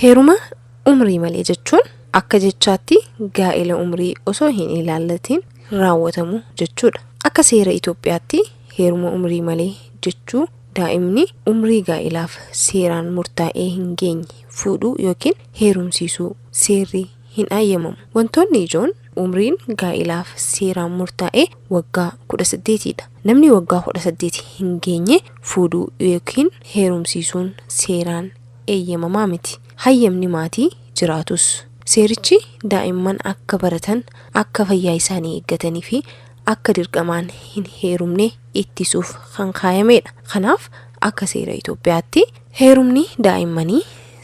Heeruma umrii malee jechuun akka jechaatti gaa'ela umrii osoo hin ilaallatin raawwatamu jechuudha. Akka seera Itoophiyaatti heeruma umrii malee jechuu daa'imni umrii gaa'ilaaf seeraan murtaa'ee hin geenye fuudhuu yookiin heerumsiisuu seerri hin ayyamamu. Wantoonni ijoon umriin gaa'ilaaf seeraan murtaa'e waggaa 18dha. Namni waggaa 18 hin geenye fuudhuu yookiin heerumsiisuun seeraan eeyyamamaa miti. Hayyamni maatii jiraatus. Seerichi daa'imman akka baratan, akka fayyaa isaanii eeggatanii fi akka dirqamaan hin heerumne ittisuuf kan kaayamedha. Kanaaf akka seera Itoophiyaatti heerumni daa'immanii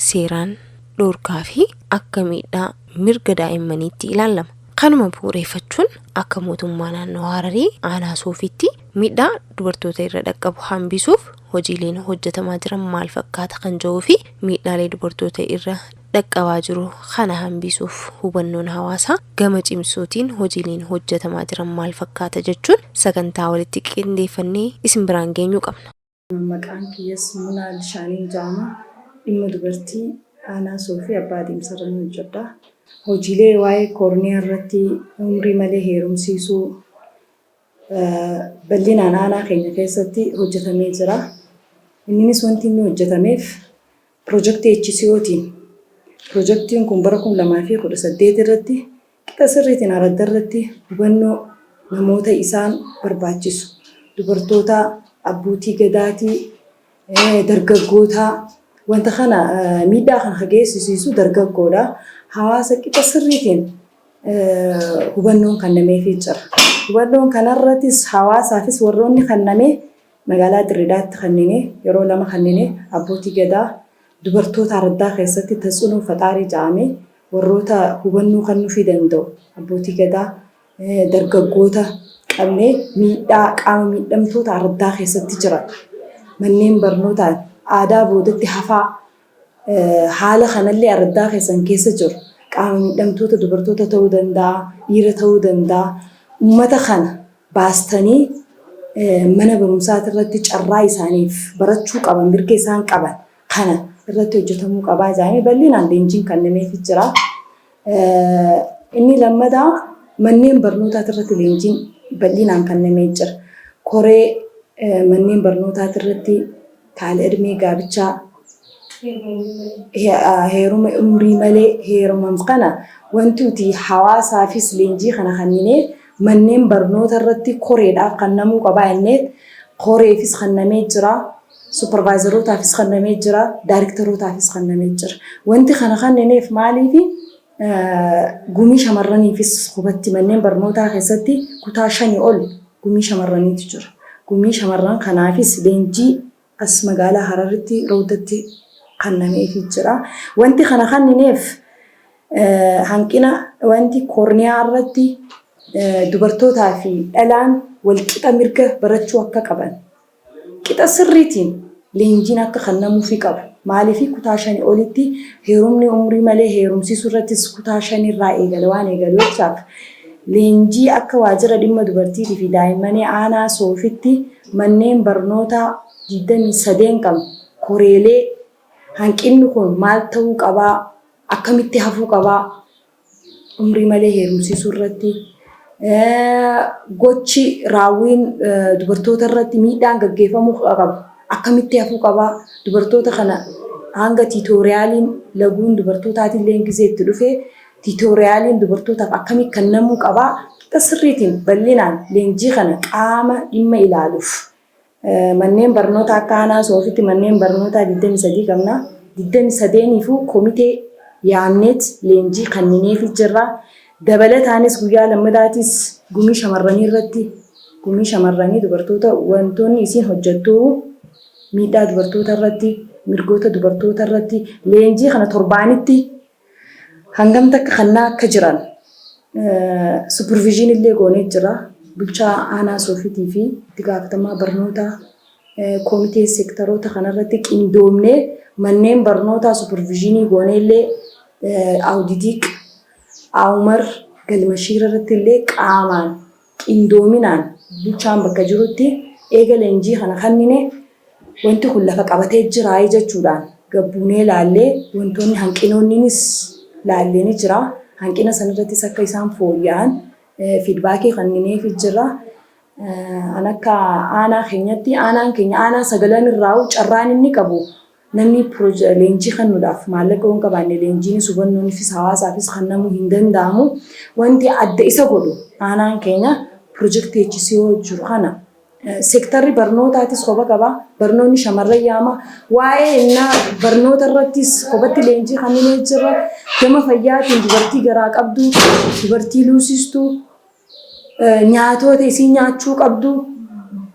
seeraan dhorkaa fi akka miidhaa mirga daa'immaniitti ilaalama. Kanuma bu'uureffachuun akka mootummaa naannoo Hararii aanaa Soofiitti miidhaa dubartoota irra dhaqqabu hambisuuf hojiileen hojjetamaa jiran maal fakkaata kan jedhuu fi miidhaalee dubartoota irra dhaqqabaa jiru kana hambisuuf hubannoon hawaasaa gama cimsuutiin hojiileen hojjetamaa jiran maal fakkaata jechuun sagantaa walitti qindeeffannee isin biraan geenyuu qabna. Maqaan kiyyas Munaa Alshaaniin jedhama. Dhimma dubartii aanaa Soofii abbaa adeemsarra ni hojjedha. Hojiilee waa'ee koorniyaa irratti umrii malee heerumsiisuu bal'inaan aanaa keenya keessatti hojjetamee jira. Inninis wanti inni hojjetameef pirojektii HCOtiin. Pirojektiin kun bara 2018 irratti qixa sirriitiin aradda irratti hubannoo namoota isaan barbaachisu dubartoota, abbootii gadaatii, dargaggootaa wanta kana miidhaa kana geessisiisu dargaggoodha. Hawaasa qixa sirriitiin hubannoon kennameefii jira. Hubannoon kanarrattis hawaasaafis warroonni kenname magaalaa Dirridaatti kennine, yeroo lama kennine, abbootii gadaa, dubartoota araddaa keessatti tatsunoo faxaarii jedhamee warroota hubannoo kennuufii danda'u abbootii gadaa, dargaggoota qabnee miidhaa qaama miidhamtoota araddaa keessatti jiran manneen barnootaan aadaa boodatti hafaa haala kanallee araddaa keessan keessa jiru qaama miidhamtoota dubartoota ta'uu danda'a, dhiira ta'uu danda'a. Uummata kana baastanii mana barumsaati irratti carraa isaaniif barachuu qaban, mirga isaan qaban kana irratti hojjetamuu qabaa jedhamee bal'inaan leenjiin kennameefii jira. Inni lammataa manneen barnootaati irratti leenjiin bal'inaan kennamee jira. Koree manneen barnootaati irratti haala edmee gaabichaa heeruma umrii malee heeruman kana wanti nuti hawaasaafis leenjii kana kenninee manneen barnoota irratti koreedhaaf kennamuu qabaa jennee koreefis kennamee jira. Supervisorootaafis kennamee jira. Daariktarootaafis kennamee jira. Wanti kana kennineef maaliifi gumii shamarraniifis hubatti manneen barnootaa keessatti kutaa 5 ol gumii shamarraniitu jira. Gumii shamarran kanaafis leenjii as magaalaa Hararitti Roodatti kennameefii jira. Wanti kana kennineef hanqina wanti koorniyaa irratti dubartootaa fi dhalaan walqixa mirga barachuu akka qaban qixa sirriitiin leenjiin akka kennamuufii qabu. Maaliif kutaa 5 olitti heerumni umrii malee heerumsiisuu irrattis kutaa 5 irraa eegale waan eegalu jechaaf leenjii akka waajjira dhimma dubartiitii fi daa'immanii aanaa Soofitti manneen barnootaa 23 qabnu koreelee hanqinni kun maal ta'uu qabaa, akkamitti hafuu qabaa, umrii malee heerumsiisuu irratti gochi raawwiin dubartoota irratti miidhaan gaggeeffamuu qabu akkamitti hafuu qabaa, dubartoota kana hanga tiitooriyaaliin laguun dubartootaatillee gisee itti dhufe tiitooriyaaliin dubartootaaf akkamitti kennamuu qabaa, qixa sirriitiin bal'inaan leenjii kana qaama dhimma ilaaluuf manneen barnoota akka aanaa Soofitti manneen barnootaa 23 qabna. 23niifuu komitee yaamneet leenjii kennineefii jirra. Dabalataanis guyyaa lammadaatis gumii shamarranii irratti gumii shamarranii dubartoota wantoonni isiin hojjettu miidhaa dubartoota irratti, mirgoota dubartoota irratti leenjii kana torbaanitti hangam takka kennaa akka jiran supervision illee goonee jira. Bulchaa aanaa Soofitii fi itti gaafatamaa barnootaa komitee seektaroota kanarratti qindoomnee manneen barnootaa supervisionii goonee illee awudidiiq Aumar galmashiira irratti illee qaamaan qindoominaan bulchaan bakka jirutti eega leenjii kana kennine wanti kun lafa qabatee jira jechuudhaan Gabbuunee ilaallee wantoonni hanqinoonninis laallee ni jira. Hanqina sanarrattis akka isaan fooyya'an feedbackii kennineefi jira. An akka aanaa keenyatti, aanaan keenya aanaa sagalan irraa carraan inni qabu, namni leenjii kennuudhaaf maallaqa yoo hin qabaanne leenjiinis hubannoonifis hawaasaafis kennamuu hin danda'amu. Wanti adda isa godhu, aanaan keenya pirojektii HCO jiru kana seektarri barnootaatis kopha qaba. Barnoonni shamarran yaama. Waa'ee innaa barnoota irrattis kophatti leenjii kenninee jira. Gama fayyaatiin dubartii garaa qabdu, dubartii luusistuu, nyaatota isii nyaachuu qabdu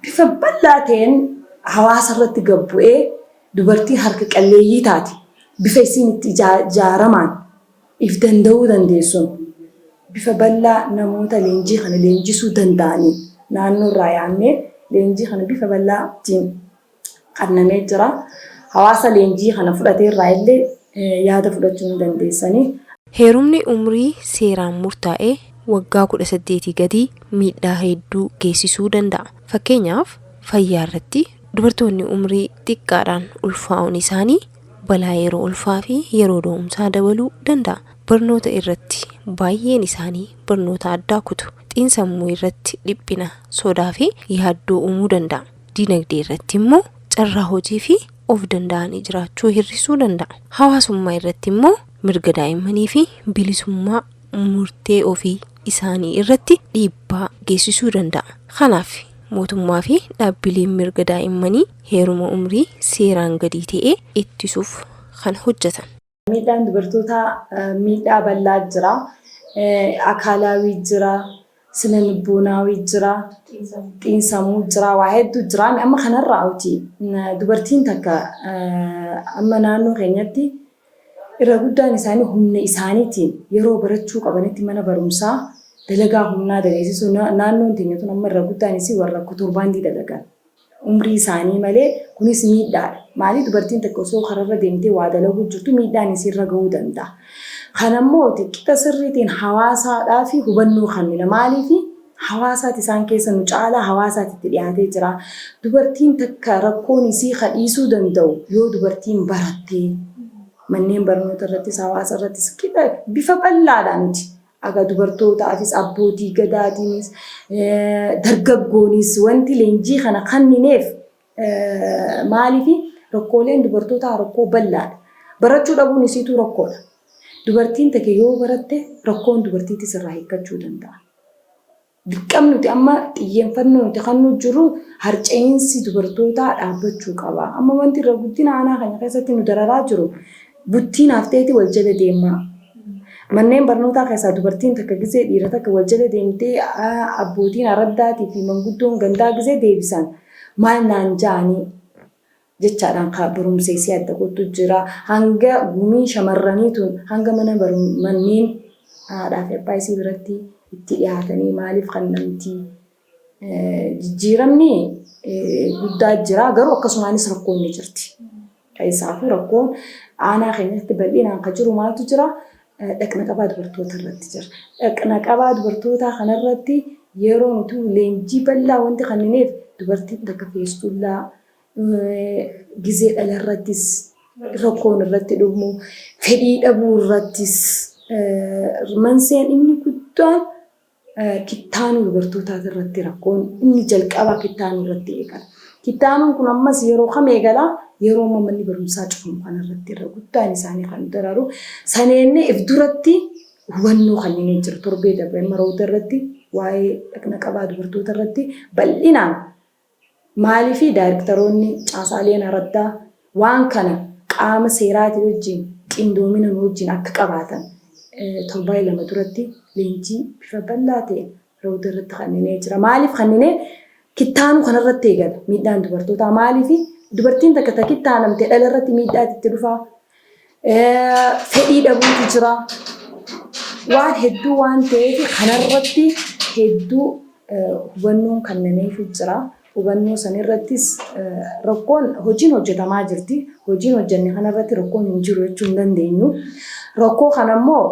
bifa bal'aa ta'een hawaasa irratti gabbu'ee, dubartii harka qalleeyyii taate bifa isiin itti ijaaramaan if danda'uu dandeessuun, bifa bal'aa namoota leenjii kana leenjisuu danda'aniin naannoo irraa yaamnee leenjii kana bifa bal'aatiin kennamee jira. Hawaasa leenjii kana fudhatee irraa illee yaada fudhachuu ni dandeessanii. Heerumni umrii seeraan murtaa'e waggaa 18 gadii miidhaa hedduu geessisuu danda'a. Fakkeenyaaf, fayyaa irratti dubartoonni umrii xiqqaadhaan ulfaa'uun isaanii balaa yeroo ulfaa fi yeroo da'umsaa dabaluu danda'a. Barnoota irratti baay'een isaanii barnoota addaa kutu. Xiinsammuu irratti dhiphina, sodaa fi yaaddoo uumuu danda'a. Dinagdee irratti immoo carraa hojii fi of danda'anii jiraachuu hir'isuu danda'a. Hawaasummaa irratti immoo mirga daa'immanii fi bilisummaa murtee ofii isaanii irratti dhiibbaa geessisuu danda'a. Kanaaf mootummaa fi dhaabbileen mirga daa'immanii heeruma umrii seeraan gadii ta'e ittisuuf kan hojjetan. Miidhaan dubartootaa miidhaa bal'aa jira. Akaalaawii jira, sina lubbuunaawii jira, xiinsammuu jira, waa hedduu jira. Amma kanarraa uti dubartiin takka amma naannoo keenyatti irra guddaan isaanii humna isaaniitiin yeroo barachuu qabanitti mana barumsaa dalagaa humnaa daleessisuu. Naannoon teenya tun amma irra guddaan isii warra kotorbaandii dalagan. Umrii isaanii malee kunis miidhaadha. Maaliif, dubartiin takka osoo kararra deemtee waa dalaguu jirtu miidhaan isiirra gahuu danda'a. Kanammoo qixa sirriitiin hawaasaadhaa fi hubannoo kennina. Maaliif, hawaasaati isaan keessa nu caalaa hawaasaati itti dhiyaatee jira. Dubartiin takka rakkoon isii dhiisuu danda'u yoo dubartiin barattee, manneen barnoota irrattis hawaasa irrattis qixa bifa bal'aadhaan nuti akka dubartootaafis, abbootii gadaatiinis, dargaggoonis wanti leenjii kana kennineef maaliif, rakkooleen dubartootaa rakkoo bal'aadha. Barachuu dhabuun isiituu rakkoodha. Dubartiin takka yoo baratte rakkoon dubartiitis irraa hiikkachuu danda'a. Dirqamni nuti amma xiyyeeffannoo nuti kennuu jirru harca'iinsi dubartootaa dhaabbachuu qaba. Amma wanti irra guddina aanaa keenya keessatti nu dararaa jiru buttiin hafteeti wal jala deemaa. Manneen barnootaa keessaa dubartiin takka gisee dhiira takka wal jala deemtee, abbootiin araddaatii fi manguddoon gandaa gisee deebisan maal naan ja'anii jechaadhaan ka barumsa isii adda kottu jira. Hanga gumiin shamarranii tun hanga mana manneen haadhaa fi abbaa isii biratti itti dhiyaatanii maaliif kannamti, jijjiiramni guddaa jira, garuu akkasumaanis rakkoon ni jirti. Keessaafuu rakkoon aanaa keenyatti bal'inaan kan jiru maaltu jira? Dhaqna qabaa dubartoota irratti jira. Dhaqna qabaa dubartootaa kanarratti yeroo nuti leenjii bal'aa wanti kennineef, dubartiin takka feestullaa gizee dhalarrattis rakkoon irratti dhumu, fedhii dhabuu irrattis, manseen inni guddaan kittaanuu dubartootaa irratti rakkoon inni jalqabaa kittaanuu irratti eegala. Kittaanuun kun ammas yeroo kam eegala? Yeroo amma manni barumsaa cufamu kanarratti irra guddaan isaanii kan dararu. Saneennee if duratti hubannoo kanneen jiru torbee darbe maroota irratti waa'ee dhaqna qabaa dubartoota irratti bal'inaan, maaliifi daayirektaroonni caasaaleen araddaa waan kana qaama seeraatii wajjin qindoomina nu wajjin akka qabaatan torbee 2 duratti leenjii bifa bal'aa ta'een roota irratti kenninee jira. Maaliif kenninee? Kittaanuu kanarratti eegala miidhaan dubartootaa. Maaliif, dubartiin takka ta kittaanamte dhala irratti miidhaati itti dhufaa. Fedhii dhabuutu jira. Waan hedduu waan ta'eef kanarratti hedduu hubannoon kennameefii jira. Hubannoo sanirrattis rakkoon hojiin hojjetamaa jirti. Hojiin hojjenne kanarratti rakkoon hin jiru jechuu hin dandeenyu. Rakkoo kanammoo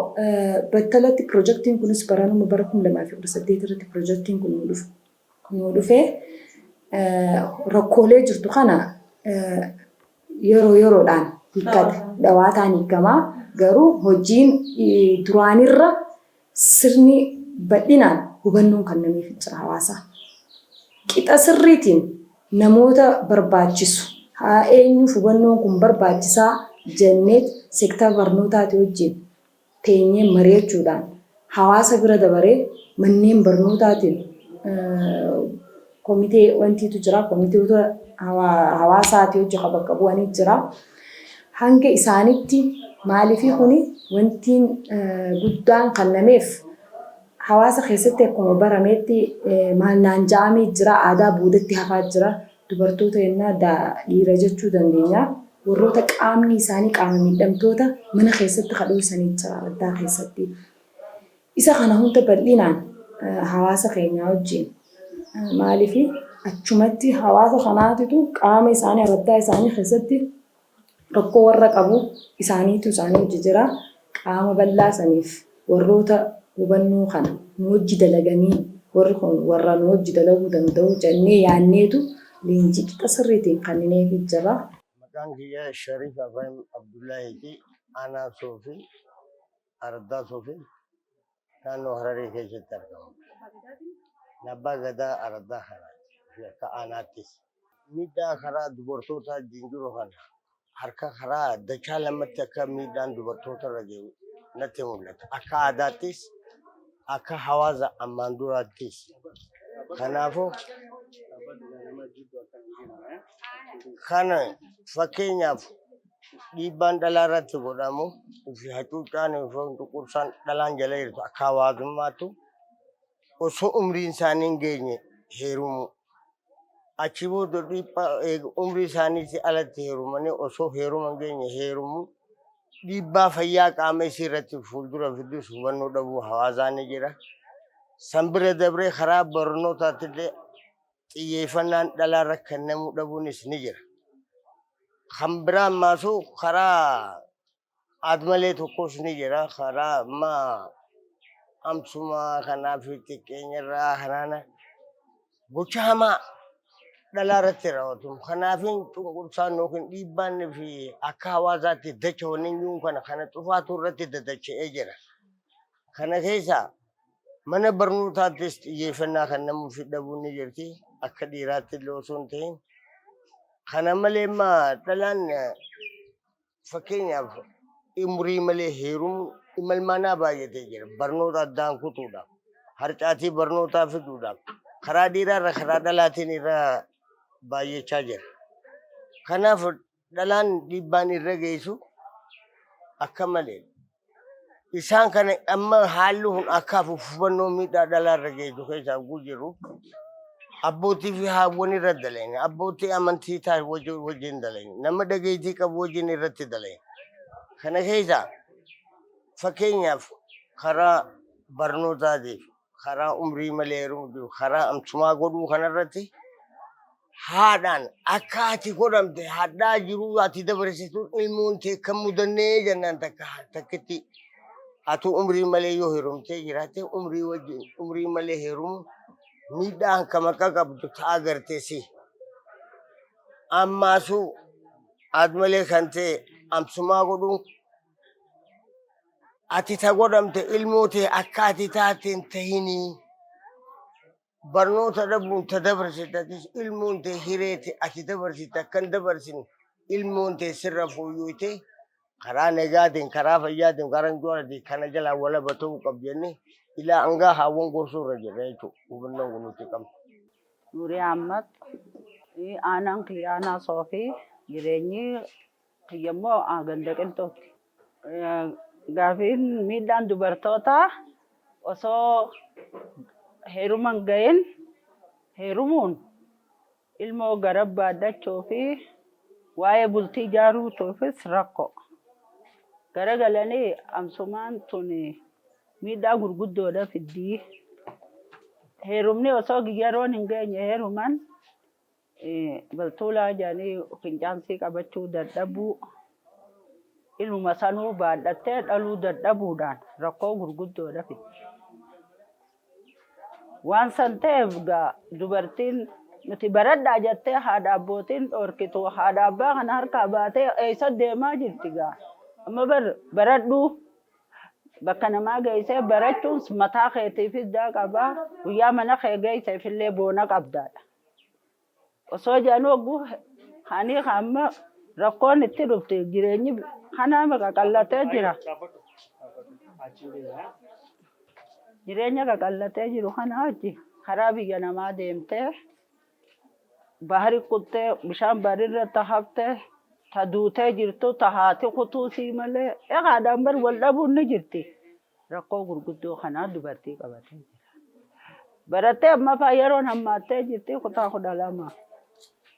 battalatti pirojektiin kunis baranuma bara 2018 irratti pirojektiin kun nu dhufee rakkoolee jirtu kana yeroo yeroodhaan Hiikkata. Dhawaataan hiikamaa. Garuu hojiin duraanirra sirni bal'inaan hubannoon kennameef jira hawaasaa. Qixa sirriitiin namoota barbaachisu haa eenyuuf hubannoon kun barbaachisaa jenneet seektara barnootaati wajjin teenyee mari'achuudhaan hawaasa bira dabaree manneen barnootaatiin komitee wantiitu jira, komiteewota hawaasaati hojii kan bakka bu'anii jira. Hanga isaanitti maaliifii kuni wantiin guddaan kennameef hawaasa keessatti akkuma barametti maal naan ja'amee jira, aadaa boodatti hafaa jira. Dubartoota yennaa dhiira jechuu dandeenya. Warroota qaamni isaanii qaama miidhamtoota mana keessatti kadhoosanii jira addaa keessatti. Isa kana hunda bal'inaan hawaasa keenyaa wajjin, maaliif achumatti hawaasa kanaatitu qaama isaanii araddaa isaanii keessatti rakkoo warra qabu isaaniitu isaanii hojii jira. Qaama bal'aa saniif warroota hubannoo kana nu wajji dalaganii, warri kun warra nu wajji dalaguu danda'u jennee yaanneetu leenjii qixa sirriitiin kennineefii jira. Maqaan kiyya Shariif Ibrahim Abdullahiiti. Aanaa Soofii, Araddaa Soofii, naannoo Hararii keessatti argama. Abbaa Gadaa Araddaa kanaati. Akka aanaattis. Miidhaa karaa dubartootaa wajjin jiru kana harka karaa dachaa lamatti akka miidhaan dubartoota irra jiru natti mul'ata. Akka aadaattis, akka hawaasa ammaan duraattis. Kanaafuu kana fakkeenyaaf dhiibbaan dhalaa irratti godhamu fi hacuuccaan fi cunqursaan dhalaan jala jirtu akka hawaasummaattu osoo umriin isaanii hin geenye heerumu. Achi booda dhiibbaa umrii isaaniitii alatti heerumanii osoo heeruma hin geenye heerumu, dhiibbaa fayyaa qaama isii irratti fuuldura fidus hubannoo dhabuu hawaasaa ni jira. San bira dabree karaa barnootaatti illee xiyyeeffannaan dhalaa irra kennamuu dhabuunis ni jira. Kan biraa ammaasuu karaa aadmalee tokkos ni jira. Karaa ammaa amsumaa kanaa fi xiqqeenyarraa kanaana gocha hamaa dhalaa irratti raawwatamu. Kanaafin cunqursaan yookiin dhiibbaan fi akka hawaasaatti dacha wanni jiru kana kana cufaatu irratti dadacha'ee jira. Kana keessa mana barnootaattis xiyyeeffannaa kan namuuf dhabuun ni jirti. Akka dhiiraatti illee osoo hin ta'in. Kana malee immoo dhalaan fakkeenyaaf umurii malee heerumuun imalmaanaa baay'atee jira. Barnoota addaan kutuudhaaf, harcaatii barnootaa fiduudhaaf karaa dhiiraarra karaa dhalaatiin irra baay'achaa jira. Kanaaf dhalaan dhiibbaan irra geessu akka malee. Isaan kana amma haalli kun akka hafuuf hubannoo miidhaa dhalaa irra geessu keessaa oguu jiru abbootii fi haawwan irra dalayna. Abbootii amantii ta'an wajjin dalayna. Nama dhageettii qabu wajjin irratti dalayna. Kana keessa fakkeenyaaf karaa barnootaatiif, karaa umrii malee heerumuu, karaa amsumaa godhuu kanarratti haadhaan akka ati godhamte hadhaa jiruu ati dabarsituun ilmoon tee kan mudannee jennaan takka takkitti atu umrii malee yoo heerumtee jiraatte, umrii wajjin umrii malee heerumu miidhaan kam akka qabdu ta'a gartee si ammaasuu aad malee kan ta'e amsumaa godhuun ati ta godhamte ilmoo tee akka ati taate hin tahinii, barnoota dhabuun ta dabarsitatis ilmoon tee hiree tee ati dabarsite akkan dabarsine ilmoon tee sirra fooyyooyte karaa nagaatiin, karaa fayyaatiin, karaa injooratiin kana jalaa walaba ta'uu qabdu jennee ilaa hangaa haawwan gorsuu irra jirra jechuudha hubannoon kun nuti qabnu. Nuurii Ahmad, aanaan kiyya aanaa Soofii, jireenyi kiyya immoo ganda Qilxuuti. Gaafiin miidhaan dubartootaa osoo heeruma hin gahin heerumuun ilmoo gara baadhachuu fi waa'ee bultii ijaaruutuufis rakkoo. Garagalanii amsumaan tun miidhaa gurguddoodha fiddii. Heerumni osoo yeroon hin geenye heeruman baltuulaa jedhanii fincaansii qabachuu dadhabuu, ilmuma sanuu baadhattee dhaluu dadhabuudhaan rakkoo gurguddoodha fiddi. Waan san ta'eef gaa dubartiin Nuti baradhaa jettee haadha abbootiin dhoorkitu haadha abbaa kana harkaa baatee eessa deemaa jirti gaa. Amma bar baradhuu bakka namaa geessee barachuun mataa keetiifis daa qabaa, guyyaa mana kee geesseef illee boona qabdaadha. Osoo jedhanuu hogguu ka'anii amma rakkoon itti dhufte, jireenyi kanaa qaqallatee jira. Jireenya qaqallatee jiru kana wajji karaa biyya namaa deemtee bahari kuttee, bishaan baharirratti haftee, ta duutee jirtu, ta haati kutuu sii malee egaadhaan bar wal dhabuun ni jirti. Rakkoo gurguddoo kanaa dubartii qabatee jira. Barattee amma faa yeroon hammaattee jirti, kutaa 12.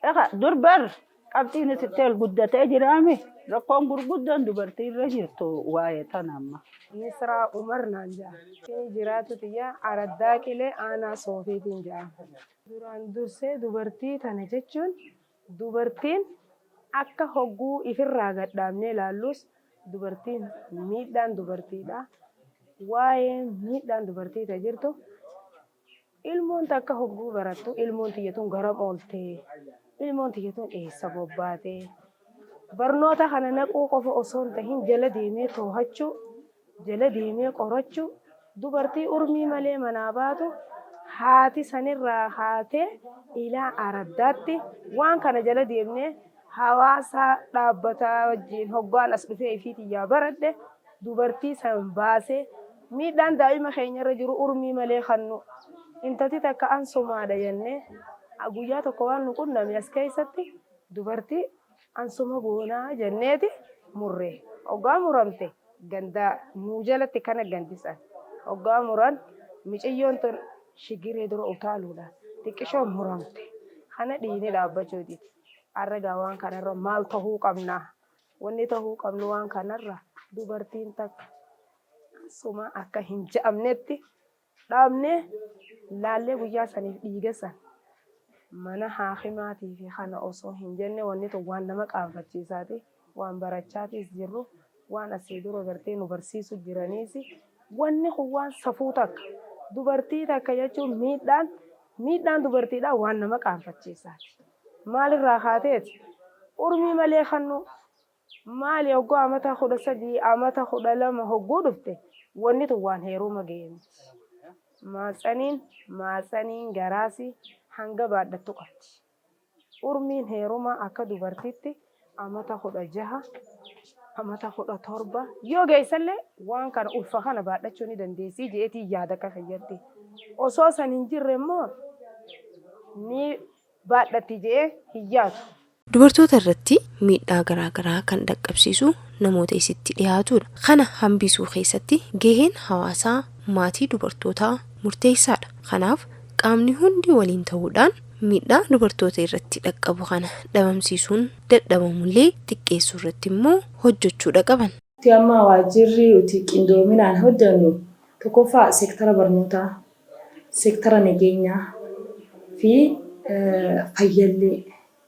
Egaa dur bar qabxiin isitti ol guddatee jiraami, rakkoon gurguddoon dubartii irra jirtu waa'ee tana amma. Misraa Umar naan ja'a. Inni jiraatu tiyya Araddaa Qilee, Aanaa Soofiitiin ja'a. Duraan dursee dubartii tana jechuun, dubartiin akka hogguu ifirraa gad dhaabnee ilaallus, dubartiin miidhaan dubartiidha. Waa'ee miidhaan dubartii ta jirtu, ilmoon takka hogguu barattu, ilmoon tiyya tun garam ooltee, ilmoon tiyya tun eessa bobbaatee, barnoota kana naquu qofa osoo hin tahin jala deemee toohachuu, jala deemee qorachuu, dubartii urmii malee manaa baatu haati sanirraa haatee ilaa araddaatti waan kana jala deemnee hawaasa dhaabbataa wajjin hoggaan as dhufee ifii tiyyaa baradhe, dubartii san baasee miidhaan daa'ima keenya irra jiru urmii malee kannu intati takka ansumaadha jennee guyyaa tokko waan nu qunname as keessatti dubartii ansuma goonaa jenneeti murre. Hoggaa muramte ganda nuu jalatti kana gandisan hoggaa muran, miciyyoon tun shigiree dura utaaluudhaan xiqqishoo muramte kana dhiini dhaabbachuu didi. Arragaa waan kanarra maal tahuu qabna? Wanni tahuu qabnu, waan kanarra dubartiin takka suma akka hin je'amnetti dhaabnee laallee, guyyaa saniif dhiiga san mana haakimaatii fi kana osoo hin jenne, wanni tun waan nama qaanfachiisaati. Waan barachaatiis jirru, waan asii dura gartee nu barsiisu jiraniis, wanni kun waan safuu takka dubartii takka jechuun miidhaan dubartiidhaa waan nama qaanfachiisaati. Maalirraa kaateeti? Urmii malee kannu maali? Hogguu amata 13, amata 12 hogguu dhufte, wanni tun waan heeruma ga'e miti. Maatsaniin garaasi hanga baadhattu qabdi. Urmiin heerumaa akka dubartiitti amata 16, amata 17 yoo geessellee waan kana ulfa kana baadhachuu ni dandeessii jeetii yaada akka kiyyatti. Osoo san hin jirre immoo ni baadhatti je'ee hin yaadu. Dubartoota irratti miidhaa garaagaraa kan dhaqqabsiisu namoota isitti dhiyaatudha. Kana hambisuu keessatti gaheen hawaasaa, maatii dubartootaa murteessaadha. Kanaaf qaamni hundi waliin ta'uudhaan miidhaa dubartoota irratti dhaqqabu kana dhabamsiisuun dadhabamullee xiqqeessuu irratti immoo hojjechuudha qaban. Nuti amma waajjirri nuti qindoominaan hojjennu tokkoffaa seektara barnootaa, seektara nageenyaa fi fayyallee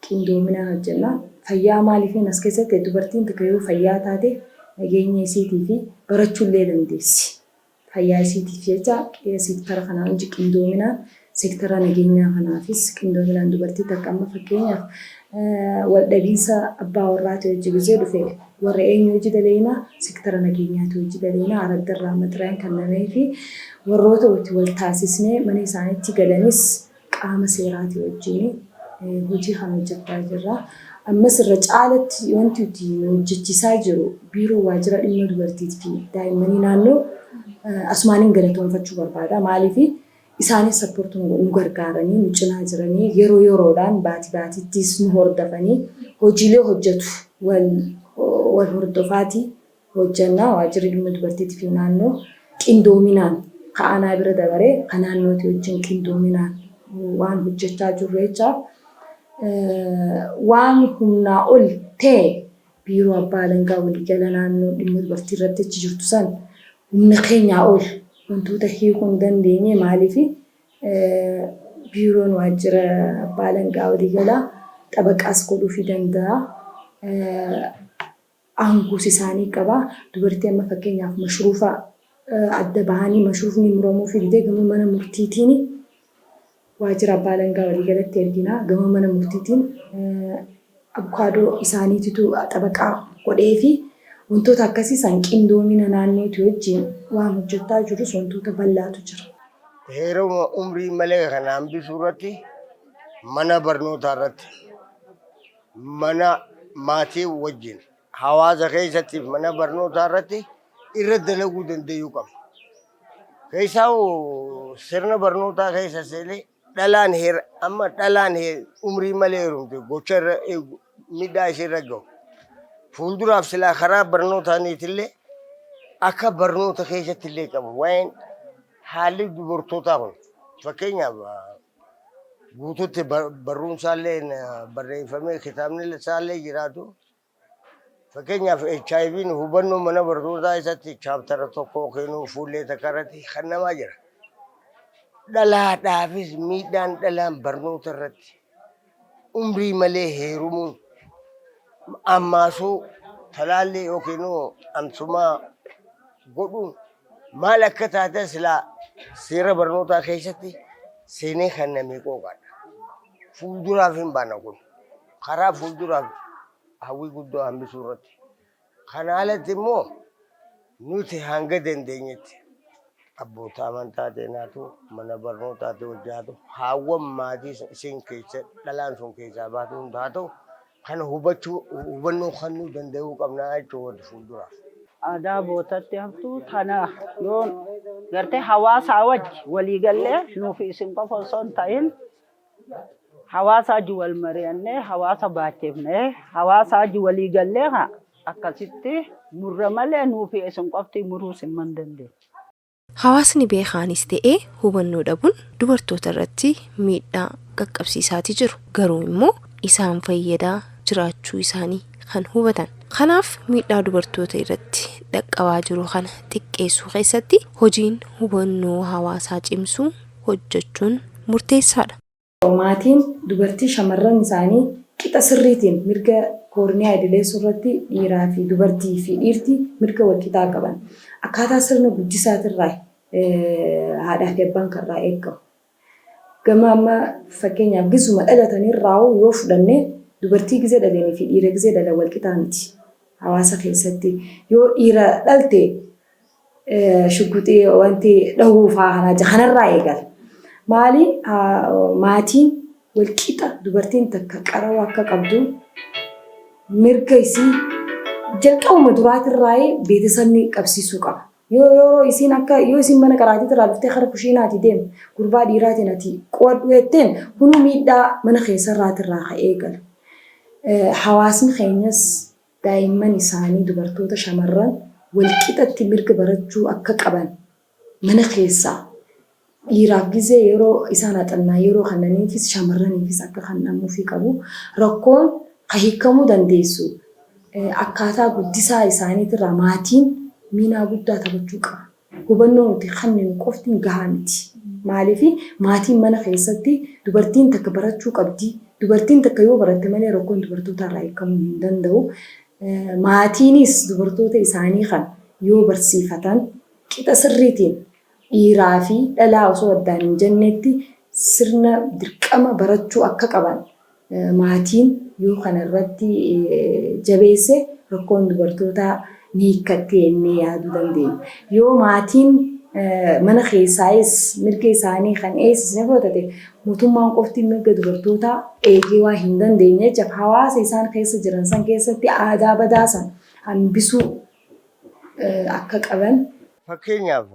qindoominaan hojjenna. Fayyaa maaliifin as keessatti, dubartiin takka yoo fayyaa taate nageenya isiitii fi barachuullee dandeessi. Fayyaa isiitiif jecha seektara kanaa hojii qindoominaan, seektara nageenyaa kanaafis qindoominaan, dubartii takka amma fakkeenyaaf wal dhabiinsa abbaa warraati hojii gizee dhufe, warra eenyu hojii daleena? Seektara nageenyaati hojii daleena. Araddarraa matiraan kennamee fi warroota wal taasisnee mana isaaniitti galanis qaama seeraati wajjin hojii kana hojjechaa jirra. Ammas irra caalatti wanti nuti hojjechiisaa jiru biiroo waajjira dhimma dubartiitii fi daa'immanii naannoo asumaaniin galatoonfachuu barbaada. Maaliif, isaanis support nu gargaaranii nu cinaa jiranii, yeroo yeroodhaan baatii baatiittis nu hordofanii hojiilee hojjetu wal hordofaatii hojjannaa. Waajjirri dhimma dubartiitii fi naannoo qindoominaan ka'anaa bira dabaree kan naannootii wajjin qindoominaan waan hojjechaa jirru jechaaf, waan humnaa ol ta'e biiroo abbaa alangaa waliigala naannoo dhimma dubartii irratti achi jirtu san humna keenyaa ol wantoota hiikuu hin dandeenye. Maaliif, biiroon waajjira abbaa alangaa waliigalaa xabaqaas godhuufii danda'a. Aangoos isaanii qaba. Dubartii amma fakkeenyaaf mashruufa adda bahanii mashruufni muramuu fi didee gama mana murtiitiin Waajjira Abbaa Alangaa Waliigalatti ergina. Gama mana murtiitiin abukaadoo isaaniititu xabaqaa godheefi wantoota akkasii san qindoomina naannootii wajjin waan hojjettaa jirus wantoota bal'aatu jira. Heeruma umrii malee kana hambisuu irratti mana barnootaa irratti mana maatii wajjin hawaasa keessatti mana barnootaa irratti irra dalaguu danda'uu qabna. Keessaa sirna barnootaa keessa seenee dhalaan heera amma dhalaan umrii malee heerumte gocha irra miidhaa ishee irra gahu. Fuulduraaf silaa karaa barnootaaniitillee akka barnoota keessatti illee qabu waa'een haalli dubartootaa kun fakkeenyaaf guututti barruun isaallee barreeffamee kitaabni isaallee jiraatu. Fakkeenyaaf HIVn hubannoo mana barnootaa keessatti chaaptara tokko yookiin fuullee takka irratti kennamaa jira. Dhalaadhaafis miidhaan dhalaan barnoota irratti umrii malee heerumuun ammaasuu talaallii yookiin amsumaa godhuun maal akka taate silaa seera barnootaa keessatti seenee kennamee qooqaadha. Fuulduraaf hin baana kun. Karaa fuulduraaf hawwii guddoo hambisuu irratti. Kana alatti immoo nuti hanga dandeenyetti abboota amantaa teenaatu mana barnootaatti hojjaatu haawwan maatii isin keessa dhalaan sun keessaa baatu hunda haa ta'u kana hubachuu hubannoo kennuu danda'uu qabnaa jechuudha fuulduraaf. Aadaa bootatti haftuu tana yoo gartee hawaasaa wajji walii gallee nuufi isin qofa osoo hin ta'in hawaasa wajji wal mari'annee hawaasa baachifnee hawaasa wajji walii gallee haa akkasitti murra malee nuufi isin qofti muruus hin dandeenye. Hawaasni beekaanis ta'ee hubannoo dhabuun dubartoota irratti miidhaa qaqqabsiisaati jiru. Garuu immoo isaan fayyadaa jiraachuu isaanii kan hubatan. Kanaaf miidhaa dubartoota irratti dhaqqabaa jiru kana xiqqeessuu keessatti hojiin hubannoo hawaasaa cimsuu hojjechuun murteessaadha. Maatiin dubartii shamarran isaanii qixa sirriitiin mirga koorniyaa idileessuu irratti dhiiraa fi dubartii fi dhiirti mirga walqixaa qaban. Akkaataa sirna guddisaatirraa haadhaa fi abbaan kan irraa eegamu. Gama amma fakkeenyaaf gisuma dhalatanirraa yoo fudhanne dubartii gizee dhalanii fi dhiira gizee dhalan walqixaa miti. Hawaasa keessatti yoo dhiira dhalte shugguxii wanti dhahuu fa'aa kanaa jira. Kanarraa eegala. Maali maatiin walqixa dubartiin takka qaroo akka qabdu mirga isii jalqabuma duraatirraa beeksisni qabsiisuu qaba. Yoo yeroo isiin akka yoo isiin mana qaraatiitirraa dhuftee kara kushiinaati deemu gurbaa dhiiraatiin ati qo'adhu jetteen kunuu miidhaa mana keessarraatirraa ka'ee eegala. Hawaasni keenyas daa'imman isaanii dubartoota shamarran walqixatti mirga barachuu akka qaban mana keessaa dhiiraaf gizee yeroo isaan haxannaa yeroo kannaniifis shamarraniifis akka kennamuufii qabu. Rakkoon kan hiikamuu dandeessu akkaataa guddisaa isaaniitirraa maatiin miinaa guddaa taphachuu qaba. Hubannoo nuti kenninu qofti gahaa miti. Maaliif maatiin mana keessatti dubartiin takka barachuu qabdi. Dubartiin takka yoo baratte malee rakkoon dubartoota irraa hiikamuu hin danda'u. Maatiinis dubartoota isaanii kan yoo barsiifatan qixa sirriitiin dhiiraa fi dhalaa osoo addaan hin jennetti sirna dirqama barachuu akka qaban maatiin yoo kana irratti jabeesse rakkoon dubartootaa ni hiikkatti jennee yaaduu dandeenya. Yoo maatiin mana keessaayis mirga isaanii kan eegsisne fudhatate mootummaan qofti mirga dubartootaa eegee waan hin dandeenye jechaaf hawaasa isaan keessa jiran san keessatti aadaa badaa san hambisuu akka qaban. Fakkeenyaaf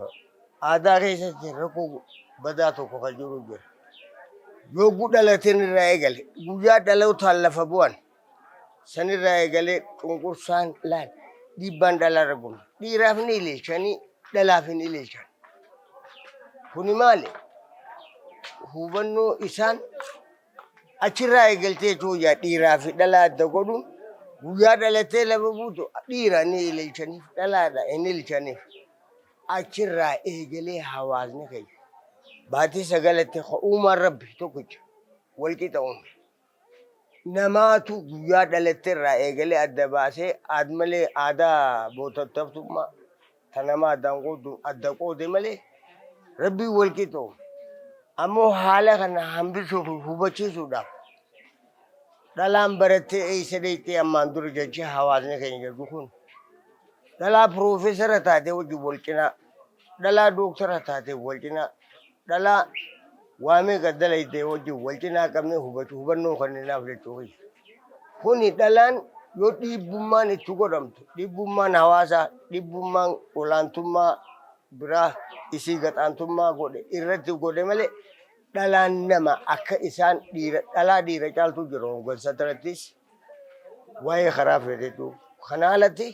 aadaa keessatti rakkoo badaa tokko kan jiru jira. Yogguu dhalateen irraa eegale guyyaa dhalootaan lafa bu'an sanirraa eegalee cunqursaan laal dhiibbaan dhalaa irra gomti. Dhiiraaf ni ililchanii dhalaaf hin ililchan. Kuni maali? Hubannoo isaan achirraa eegaltee jechuun dhiiraa fi dhalaa adda godhuun guyyaa dhalatee lafa buutu dhiira ni ililchaniif dhalaadha hin ililchaniif. Achirraa eegalee hawaasni keenya baatii sagalatti uumaan rabbi tokkicha walqixa uume. Namaatu guyyaa dhalatte irraa eegalee adda baasee aad-malee aadaa bootattaftummaa ta nama addaan qooddu adda qoode malee rabbiin walqixa uume. Ammoo haala kana hambisuu fi hubachiisuudhaaf dhalaan barattee eessa deettee ammaan dura jecha hawaasni keenya jedhu kun dhalaa piroofeesara taatee wajjin wal cinaa, dhalaa dooktara taatee wal cinaa, dhalaa waa meeqa dalaytee wajjin wal cinaa qabnee hubachuu hubannoo kenninaaf jechuu kiyya. Kuni dhalaan yoo dhiibbummaan itti godhamtu, dhiibbummaan hawaasaa, dhiibbummaan olaantummaa biraa isii gaxaantummaa godhe irratti godhe malee dhalaan nama akka isaan dhiira dhalaa dhiira caaltu jira hooggansa irrattis waa'ee karaa fedhetu. Kana alatti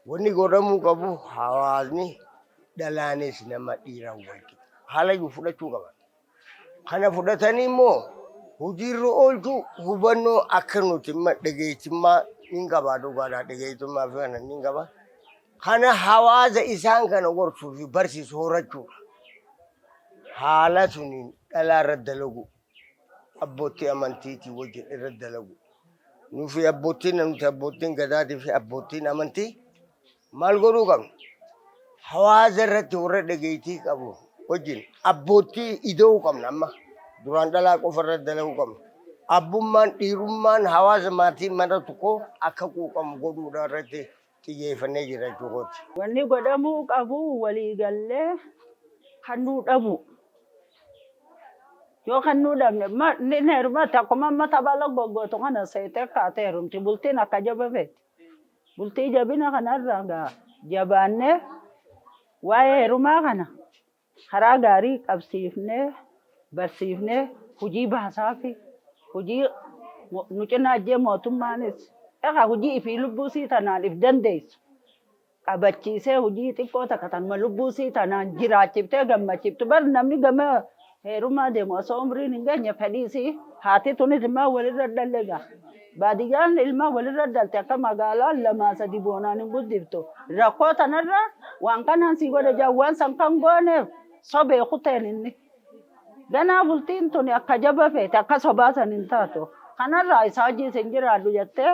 wanni godhamuu qabu hawaasni dhalaanis nama dhiiraan wal qixa. Haala iyyuu fudhachuu qaban. Kana fudhatanii immoo hojiirra oolchuu hubannoo akka nuti dhageettummaa ni qaba dhugaadhaa dhageettummaa fi kana ni qaba. Kana hawaasa isaan kana gorsuu fi barsiisu horachuudha. Haala suniin dhalaa irra dalagu abbootii amantiitii wajjin irra dalagu. Nufi abbootiin nuti abbootiin gadaatii fi abbootiin amantii maal godhuu qabna? Hawaasa irratti warra dhageettii qabu wajjin abbootii ida'uu qabna amma. Duraan dhalaa qofa irratti dalaguu qabna. Abbummaan dhiirummaan hawaasa maatii mana tokkoo akka quuqamu godhuudha irratti xiyyeeffannee jira jechuu kooti. Wanni godhamuu qabu waliigallee kannuu dhabu. Yoo kannuu dhabne ni heerumatti akkuma amma tapha goggootu kana seetee kaatee heerumti. Bultiin akka jaba feeti. Bultii jabina kanarraa gaa jabaannee waa'ee heerumaa kana karaa gaarii qabsiifnee barsiifnee hojii baasaafi hojii nu cinaa ijjee mootummaanis egaa hojii ifii lubbuu sii tanaan if dandeessu qabachiisee hojii xiqqoo takka tanuma lubbuu sii tanaan jiraachiftee gammachiiftu. Bar namni gama heerumaa deemu osoo umriin hin geenye fedhii sii haati tunis ilmaan walirra dhalle gaa. Baadiyyaan ilmaan walirra dhalte akka magaalaan lamaa sadi boonaan hin guddiftu. Rakkoo tanarra waan kanaan sii godhe jaa waan san kan gooneef sobee kuteen inni. Ganaa bultiin tuni akka jaba feete akka sobaa san hin taatu. Kanarraa isaa hojii isin jiraadhu jettee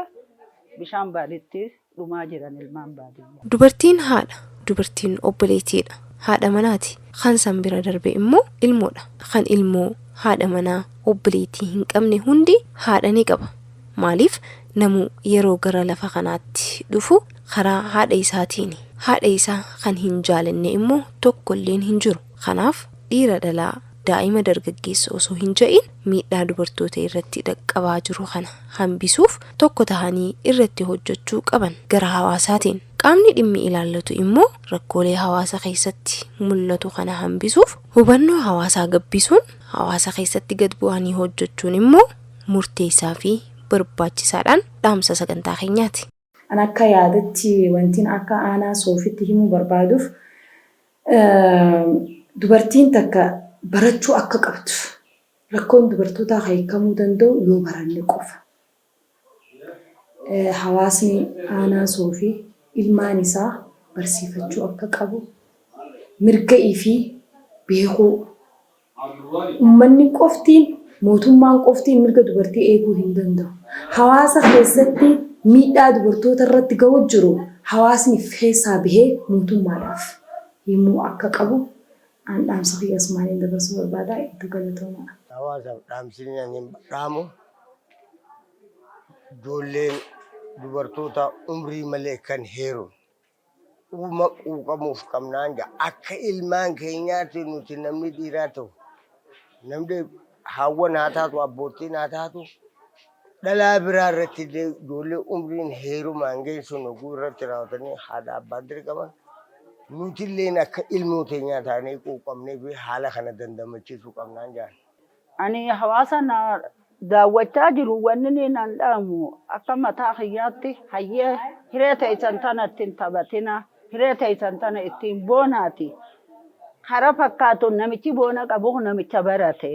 bishaan baaditti dhumaa jiran ilmaan baadiyyaa. Dubartiin haadha, dubartiin obboleettiidha. Haadha manaati. Kan san bira darbe immoo ilmoodha. Kan ilmoo haadha manaa obboleettii hin qabne hundi haadha ni qaba. Maaliif namu yeroo gara lafa kanaatti dhufu karaa haadha isaatiini. Haadha isaa kan hin jaalanne immoo tokkolleen hin jiru. Kanaaf dhiira dhalaa daa'ima dargaggeessa osoo hin ja'in miidhaa dubartoota irratti dhaqqabaa jiru kana hambisuuf tokko tahanii irratti hojjechuu qaban gara hawaasaatiin. Qaamni dhimmi ilaallatu immoo rakkoolee hawaasa keessatti mul'atu kana hambisuuf hubannoo hawaasaa gabbisuun hawaasa keessatti gad bu'anii hojjechuun immoo murteessaa fi barbaachisaadhaan dhaamsa sagantaa keenyaati. An akka yaadatti wantiin akka aanaa Soofitti himuu barbaaduuf dubartiin takka barachuu akka qabdu rakkoon dubartootaa hiikamuu danda'u yoo baranne qofa. Hawaasni aanaa Soofii ilmaan isaa barsiifachuu akka qabu mirga ifii beekuu Uummanni qoftiin mootummaan qoftiin mirga dubartii eeguu hin danda'u. Hawaasa keessatti miidhaa dubartoota irratti ga'u jiru hawaasni keessaa bahee mootummaadhaaf himuu akka qabu an dhaamsa kiyya asumaaniin dabarsuu barbaada. Hedduu galatoomaa. Hawaasaaf dhaamsi ani dhaamu ijoolleen dubartoota umrii malee kan heeruun quuma quuqamuuf qabnaan jedha. Akka ilmaan keenyaatti nuti namni dhiiraa ta'u namni haawwan haa taatu abboottiin haa taatu dhalaa biraa irratti illee ijoollee umriin heerumaan geessuun oguu irratti raawwatanii haadha abbaan dirqaman nuti illeen akka ilmoo teenyaa taanee quuqamnee fi haala kana dandamachiisuu qabnaan jedhan. Ani hawaasa na daawwachaa jiru wanni inni nan dhaamu akka mataa kiyyaatti hayyee hiree teessan tana ittiin taphatina, hiree teessan tana ittiin boonaati. Kara fakkaatu namichi boona qabu namicha barate.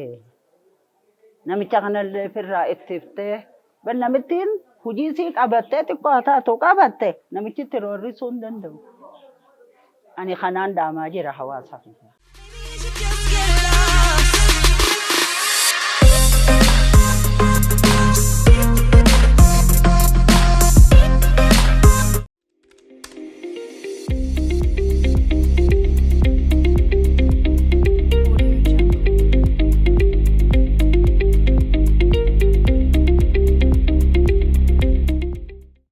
Namicha kanallee ofirraa ittiftee namittiin hojii isii qabattee xiqqoo haa taatu qabatte namichi itti roorrisuu hin danda'u. Ani kanaan dhaamaa jira hawaasa kiyya.